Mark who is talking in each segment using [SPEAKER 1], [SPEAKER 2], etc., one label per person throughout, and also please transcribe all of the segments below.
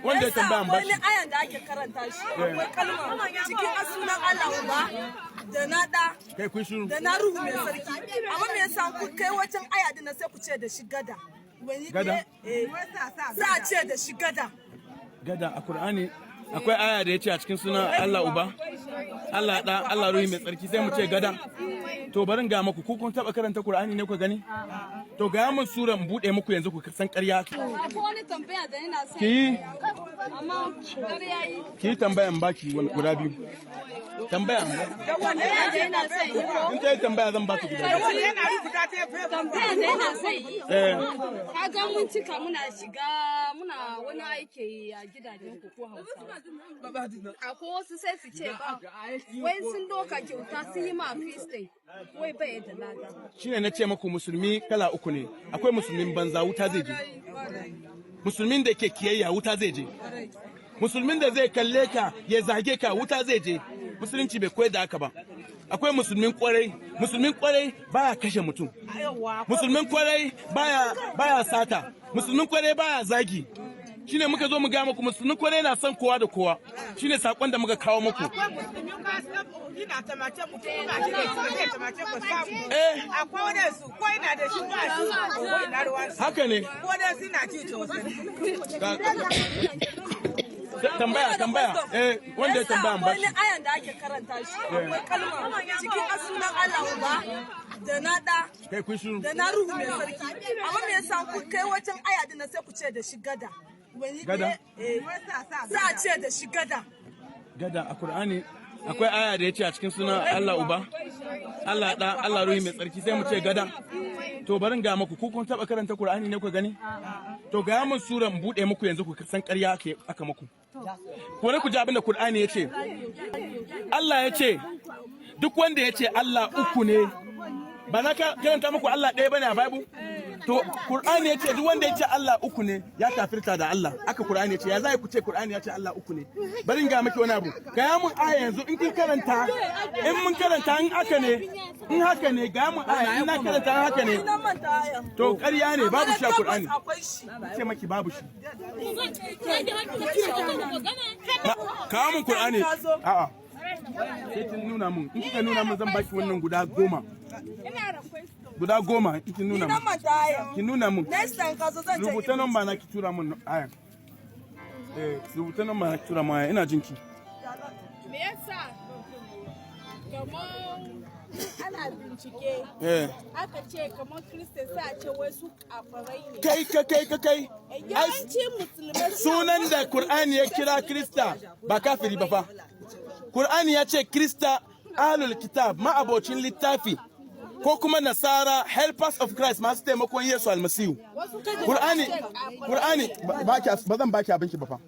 [SPEAKER 1] Wanda ya tambaya an
[SPEAKER 2] Wani
[SPEAKER 1] bashi.
[SPEAKER 2] Ayan da ake karanta shi, akwai kalma cikin sunan Allah Uba da na ɗa
[SPEAKER 1] Kai, kun shiru.
[SPEAKER 2] da na Ruhu mai Sarki. Amma me yasa ku kai wajen aya din sai ku ce da shi gada? Wani
[SPEAKER 1] Gada?
[SPEAKER 2] Eh, za a ce da shi gada.
[SPEAKER 1] Gada, a Qur'ani akwai aya da ya ce a cikin sunan Allah Uba, Allah Ɗa, Allah Ruhi mai Tsarki, sai mu ce gada? To, bari in ga muku, ku kun taba karanta Qur'ani ne ku gani? To, ga mun sura in bude muku yanzu ku san ƙarya.
[SPEAKER 3] Akwai wani tambaya da yana son
[SPEAKER 1] Ki yi
[SPEAKER 3] amma ƙarya yi.
[SPEAKER 1] Ki yi tambaya in baki wani guda biyu. Tambaya.
[SPEAKER 3] Tambaya da yana son yi ko?
[SPEAKER 1] In ta yi tambaya, zan baki guda biyu.
[SPEAKER 3] Tambaya da yana son yi.
[SPEAKER 1] Eh.
[SPEAKER 3] Kaga mun cika muna shiga, muna wani aiki a gidajen ku ko Hausawa. Akwai wasu sai su ce ba wai sun doka kyauta sun yi ma Christian, wai bai da lada.
[SPEAKER 1] Shine na ce muku musulmi kala uku ne. Akwai musulmin banza, wuta zai je. Musulmin da ke kiyayya, wuta zai je. Musulmin da zai kalle ka ya zage ka, wuta zai je. Musulunci bai koyar da haka ba. Akwai musulmin kwarai. Musulmin kwarai baya kashe mutum. Musulmin kwarai baya sata. Musulmin kwarai baya zagi. Shine muka zo mu ga muku, musulmin kwarai na son kowa da kowa. Shine sakon da muka kawo muku.
[SPEAKER 4] Akwai musulmi ka ina tamace mutum ba shi da shi zai tamace ku samu. Akwai wani su ko ina da shi ba shi ko ina ruwan su.
[SPEAKER 1] Haka ne.
[SPEAKER 4] Ko dai suna ci sosai.
[SPEAKER 1] Tambaya, tambaya. Eh, wanda ya tambaya an bashi.
[SPEAKER 2] Wani ayan da ake karanta shi, akwai kalma cikin sunan Allah Uba da na ɗa
[SPEAKER 1] Kai, kun shiru.
[SPEAKER 2] da na Ruhu mai Sarki. Amma me yasa ku kai wajen aya din sai ku ce da shi gada? Wani
[SPEAKER 1] Gada?
[SPEAKER 2] Eh, za a ce da shi gada.
[SPEAKER 1] Gada, a Qur'ani akwai aya da ya ce a cikin sunan Allah Uba, Allah Ɗa, Allah Ruhi mai Tsarki, sai mu ce gada? To, bari in ga muku, ku kun taba karanta Qur'ani ne ku gani? To, ga mun sura in bude muku yanzu ku san ƙarya aka muku. Ko ku ji abin da Qur'ani ya ce. Allah ya ce duk wanda ya ce Allah uku ne, ba na karanta muku Allah ɗaya bane a Bible? To, Qur'ani ya ce duk wanda ya ce Allah uku ne ya kafirta da Allah. Aka Qur'ani ya ce. Ya za ku ce Qur'ani ya ce Allah uku ne? Bari in ga miki wani abu. Ga mun aya yanzu in kin karanta, in mun karanta, in haka ne, in haka ne, ga mun aya in na karanta, in haka ne.
[SPEAKER 2] Ina manta aya.
[SPEAKER 1] To, ƙarya ne, babu shi a Qur'ani.
[SPEAKER 2] Akwai shi.
[SPEAKER 1] Ce maki babu shi. Kawo mun Qur'ani. A'a. Sai kin nuna mun. In kika nuna mun, zan baki wannan guda 10. Guda 10 in kin nuna
[SPEAKER 2] Ina
[SPEAKER 1] mun.
[SPEAKER 2] manta aya.
[SPEAKER 1] Ki nuna mun.
[SPEAKER 2] Next time ka zo, zan ce.
[SPEAKER 1] Rubuta number na ki tura mun ayan. Eh, rubuta number na ki tura mun ayan. Ina jinki.
[SPEAKER 5] Me yasa kamar ana bincike aka ce kamar Christian sai a ce wai su kafirai ne?
[SPEAKER 1] Kai ka kai ka kai. Ai,
[SPEAKER 5] Yawanci musulmai suna
[SPEAKER 1] sunan da Qur'ani ya kira Krista ba kafiri ba fa. Qur'ani ya ce Krista ahlul kitab, ma'abocin littafi, ko kuma Nasara, helpers of Christ, masu taimakon Yesu Almasihu. Qur'ani, Qur'ani ba zan baki abinki ba fa.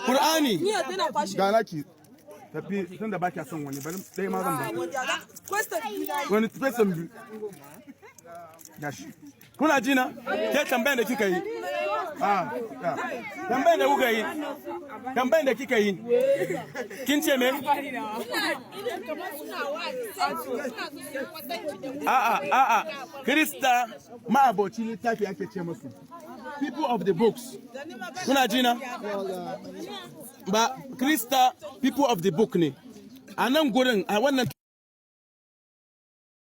[SPEAKER 1] Qur'ani
[SPEAKER 2] Ni yanzu na kwashe.
[SPEAKER 1] Ga naki, tafi, tunda baki son wani, bari ɗaya ma zan baki.
[SPEAKER 2] Question biyu na yi.
[SPEAKER 1] Wani person biyu. Gashi. Kuna ji na? Ke, tambayan da kika yi. Ah, ah. Tambayan da kuka yi. Tambayan da kika yi. Kin ce me?
[SPEAKER 5] Irin kamar suna wa'azi sai su suna so su yi kwatanci da mu.
[SPEAKER 1] A'a, a'a. Krista ma'aboci littafi ake ce musu. People of the books. Kuna ji na? Ba Krista people of the book ne. A nan gurin, a wannan